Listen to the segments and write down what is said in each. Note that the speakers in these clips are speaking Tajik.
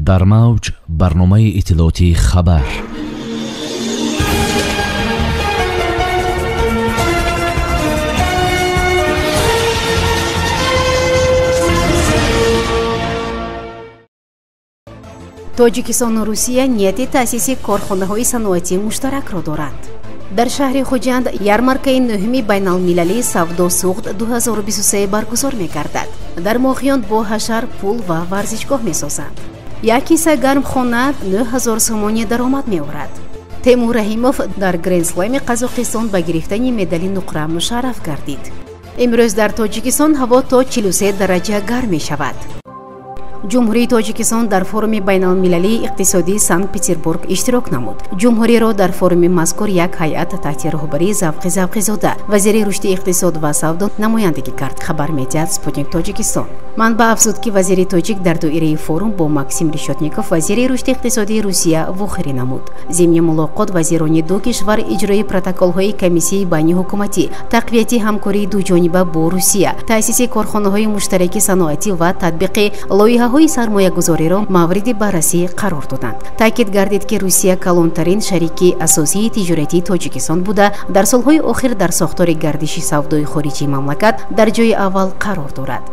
Дар мавҷ барномаи иттилоотии хабар. Тоҷикистону Русия нияти таъсиси корхонаҳои саноатии муштаракро доранд. Дар шаҳри Хуҷанд ярмаркаи нӯҳуми байналмилалии савдо Суғд 2023 баргузор мегардад. Дар Моғиён бо ҳашар пул ва варзишгоҳ месозанд. Як ҳисса гармхона 9000 сомонӣ даромад меорад. Темур Раҳимов дар Грендслеми Қазоқистон ба гирифтани медали нуқра мушарраф гардид. Имрӯз дар Тоҷикистон ҳаво то 43 дараҷа гарм мешавад. Ҷумҳурии Тоҷикистон дар форуми байналмилалии иқтисодии Санкт-Петербург иштирок намуд. Ҷумҳуриро дар форуми мазкур як ҳайат таҳти роҳбарии Завқи Завқизода, вазири рушди иқтисод ва савдо намояндагӣ кард, хабар медиҳад Спутник Тоҷикистон. Манбаъ афзуд, ки вазири тоҷик дар доираи форум бо Максим Решетников, вазири рушди иқтисодии Русия, вохӯрӣ намуд. Зимни мулоқот вазирони ду кишвар иҷрои протоколҳои комиссияи байниҳукуматӣ, тақвияти ҳамкории дуҷониба бо Русия, таъсиси корхонаҳои муштараки саноатӣ ва татбиқи лоиҳаҳои сармоягузориро мавриди баррасӣ қарор доданд. Таъкид гардид, ки Русия калонтарин шарики асосии тиҷоратии Тоҷикистон буда, дар солҳои охир дар сохтори гардиши савдои хориҷии мамлакат дар ҷои аввал қарор дорад.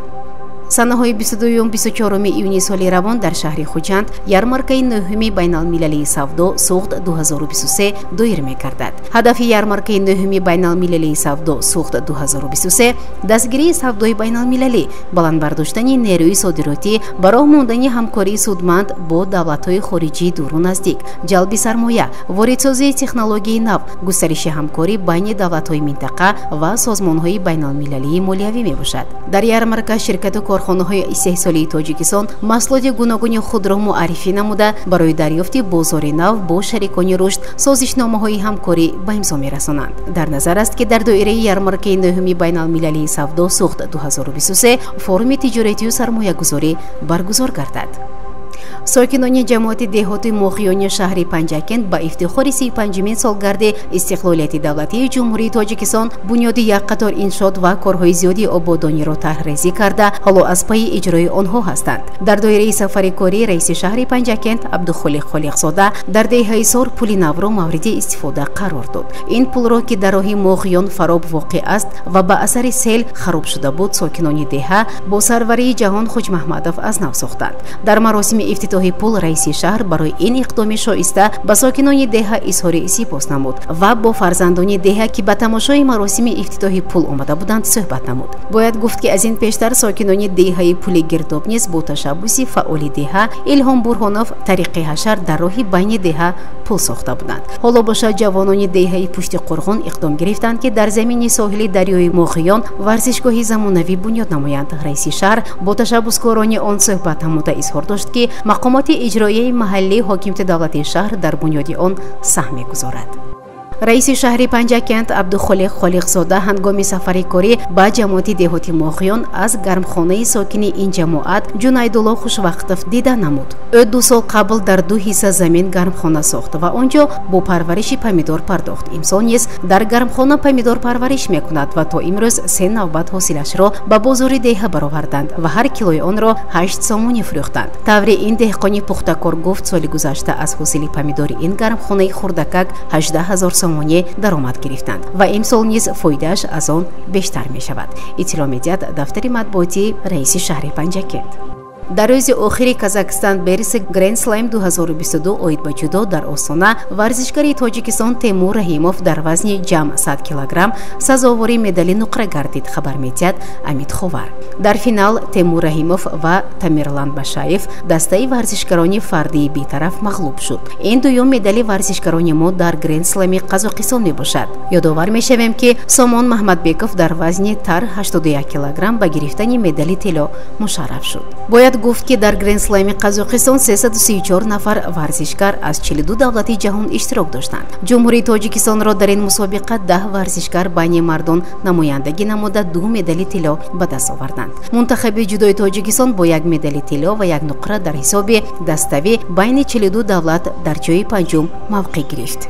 Санаҳои 22-24 июни соли равон дар шаҳри Хуҷанд ярмаркаи нӯҳуми байналмилалии савдо Суғд 2023 доир мегардад. Ҳадафи ярмаркаи нӯҳуми байналмилалии савдо Суғд 2023 дастгирии савдои байналмилалӣ, баланд бардоштани нерӯи содиротӣ, ба роҳ мондани ҳамкории судманд бо давлатҳои хориҷии дуру наздик, ҷалби сармоя, воридсозии технологияи нав, густариши ҳамкорӣ байни давлатҳои минтақа ва созмонҳои байналмилалии молиявӣ мебошад. Дар ярмарка ширкату корхонаҳои истеҳсолии Тоҷикистон маҳсулоти гуногуни худро муаррифӣ намуда, барои дарёфти бозори нав бо шарикони рушд созишномаҳои ҳамкорӣ ба имзо мерасонанд. Дар назар аст, ки дар доираи ярмаркаи нӯҳуми байналмилалии савдо Суғд 2023 форуми тиҷоратию сармоягузорӣ баргузор гардад. Сокинони ҷамоати деҳоти Моғиёни шаҳри Панҷакент ба ифтихори 35-мин солгарди истиқлолияти давлатии Ҷумҳурии Тоҷикистон бунёди як қатор иншоот ва корҳои зиёди ободониро тарҳрезӣ карда, ҳоло аз пайи иҷрои онҳо ҳастанд. Дар доираи сафари корӣ раиси шаҳри Панҷакент Абдухолиқ Холиқзода дар деҳаи Сор пули навро мавриди истифода қарор дод. Ин пулро, ки дар роҳи Моғиён Фароб воқеъ аст ва ба асари сел хароб шуда буд, сокинони деҳа бо сарварии Ҷаҳон Хуҷмаҳмадов аз нав сохтанд. Дар маросими ифтитоҳи пул раиси шаҳр барои ин иқдоми шоиста ба сокинони деҳа изҳори сипос намуд ва бо фарзандони деҳа, ки ба тамошои маросими ифтитоҳи пул омада буданд, суҳбат намуд. Бояд гуфт, ки аз ин пештар сокинони деҳаи Пули Гирдоб низ бо ташаббуси фаъоли деҳа Илҳом Бурҳонов тариқи ҳашар дар роҳи байни деҳа пул сохта буданд. Ҳоло бошад ҷавонони деҳаи Пушти Қурғон иқдом гирифтанд, ки дар замини соҳили дарёи Моғиён варзишгоҳи замонавӣ бунёд намоянд. Раиси шаҳр бо ташаббускорони он суҳбат намуда изҳор дошт, ки мақомоти иҷроияи маҳаллии ҳокимияти давлатии шаҳр дар бунёди он саҳм мегузорад. Раиси шаҳри Панҷакент Абдухолиқ Холиқзода ҳангоми сафари корӣ ба ҷамоати деҳоти Моғиён аз гармхонаи сокини ин ҷамоат Ҷунайдулло Хушвақтов дида намуд. Ӯ 2 сол қабл дар 2 ҳисса замин гармхона сохт ва он ҷо бо парвариши помидор пардохт. Имсол низ дар гармхона помидор парвариш мекунад ва то имрӯз 3 навбат ҳосилашро ба бозори деҳа бароварданд ва ҳар килои онро 8 сомонӣ фурӯхтанд. Таври ин деҳқони пухтакор гуфт, соли гузашта аз ҳосили помидори ин гармхонаи хурдакак 18 000 сомонӣ даромад гирифтанд ва имсол низ фоидааш аз он бештар мешавад. Иттилоъ медиҳад дафтари матбуотии раиси шаҳри Панҷакент. Дар рӯзи охири Казахстан Берс Грендслем 2022 оид ба ҷудо дар Остона варзишгари Тоҷикистон Темур Раҳимов дар вазни ҷамъ 100 килограмм сазовори медали нуқра гардид, хабар медиҳад Амид Ховар. Дар финал Темур Раҳимов ва Тамерлан Башаев дастаи варзишгарони фардии бетараф мағлуб шуд. Ин дуюм медали варзишгарони мо дар Грендслеми Қазоқистон мебошад. Ёдовар мешавем, ки Сомон Маҳмадбеков дар вазни тар 81 килограмм ба гирифтани медали тилло мушарраф шуд. Бояд гуфт, ки дар Грендслеми Қазоқистон 334 нафар варзишгар аз 42 давлати ҷаҳон иштирок доштанд. Ҷумҳурии Тоҷикистонро дар ин мусобиқа 10 варзишгар байни мардон намояндагӣ намуда 2 медали тилло ба даст оварданд. Мунтахаби ҷудои Тоҷикистон бо 1 медали тилло ва 1 нуқра дар ҳисоби даставӣ байни 42 давлат дар ҷои панҷум мавқеъ гирифт.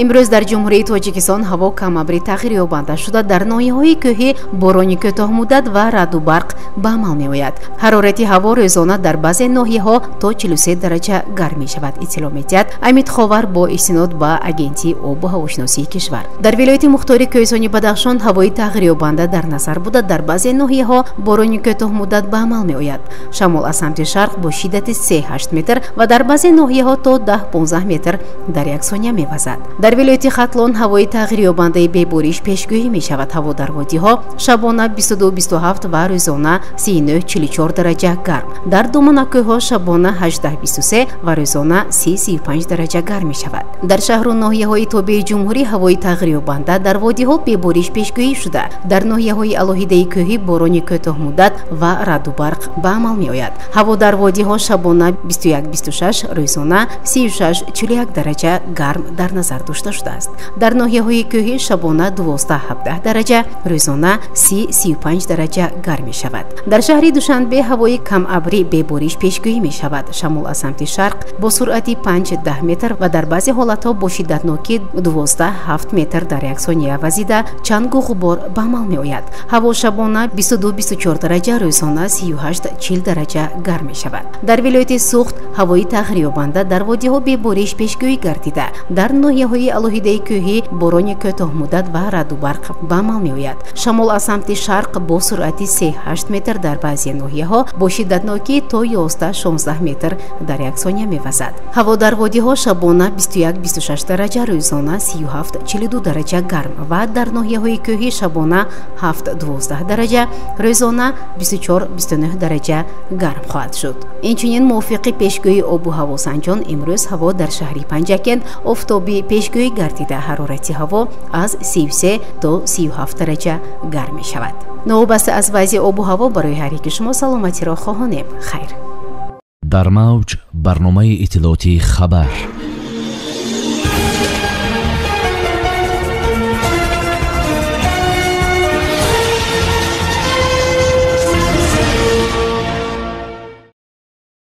Имрӯз дар Ҷумҳурии Тоҷикистон ҳаво камабрӣ тағйирёбанда шуда, дар ноҳияҳои кӯҳӣ борони кӯтоҳмуддат ва раъду барқ ба амал меояд. Ҳарорати ҳаво рӯзона дар баъзе ноҳияҳо то 43 дараҷа гарм мешавад, иттилоъ медиҳад Амид Ховар бо истинод ба Агентии обу ҳавошиносии кишвар. Дар вилояти мухтори Кӯҳистони Бадахшон ҳавои тағйирёбанда дар назар буда, дар баъзе ноҳияҳо борони кӯтоҳмуддат ба амал меояд. Шамол аз самти шарқ бо шиддати 3-8 метр ва дар баъзе ноҳияҳо то 10-15 метр дар як сония мевазад. Дар вилояти Хатлон ҳавои тағйирёбандаи бебориш пешгӯӣ мешавад. Ҳаво дар водиҳо шабона 22-27 ва рӯзона 39-44 дараҷа гарм. Дар доманакӯҳҳо шабона 18-23 ва рӯзона 30-35 дараҷа гарм мешавад. Дар шаҳру ноҳияҳои тобеи ҷумҳурӣ ҳавои тағйирёбанда дар водиҳо бебориш пешгӯӣ шуда, дар ноҳияҳои алоҳидаи кӯҳӣ борони кӯтоҳмуддат ва раъду барқ ба амал меояд. Ҳаво дар водиҳо шабона 21-26, рӯзона 36-41 дараҷа гарм дар назар дошта шудааст. Дар ноҳияҳои кӯҳӣ шабона 12-17 дараҷа, рӯзона 30-35 дараҷа гарм мешавад. Дар шаҳри Душанбе ҳавои камабрӣ бебориш пешгӯӣ мешавад. Шамол аз самти шарқ бо суръати 5-10 метр ва дар баъзе ҳолатҳо бо шиддатнокӣ 12-7 метр дар як сония вазида, чангу ғубор ба амал меояд. Ҳаво шабона 22-24 дараҷа, рӯзона 38-40 дараҷа гарм мешавад. Дар вилояти Суғд ҳавои тағйирёбанда дар водиҳо бебориш пешгӯӣ гардида, дар ноҳияҳои алоҳидаи кӯҳӣ борони кӯтоҳмуддат ва раъду барқ ба амал меояд. Шамол аз самти шарқ бо суръати 3-8 метр дар баъзе ноҳияҳо бо шиддатнокӣ то 11-16 метр дар як сония мевазад. Ҳаво дар водиҳо шабона 21-26 дараҷа, рӯзона 37-42 дараҷа гарм ва дар ноҳияҳои кӯҳӣ шабона 7-12 дараҷа, рӯзона 24-29 дараҷа гарм хоҳад шуд. Инчунин мувофиқи пешгӯии обу ҳавосанҷон имрӯз ҳаво дар шаҳри Панҷакент офтобӣ пешгӯӣ гардида, ҳарорати ҳаво аз 33 то 37 дараҷа гарм мешавад. Новобаста аз вазъи обу ҳаво барои ҳар яки шумо саломатиро хоҳонем. Хайр. Дар мавҷ барномаи иттилоотии «Хабар».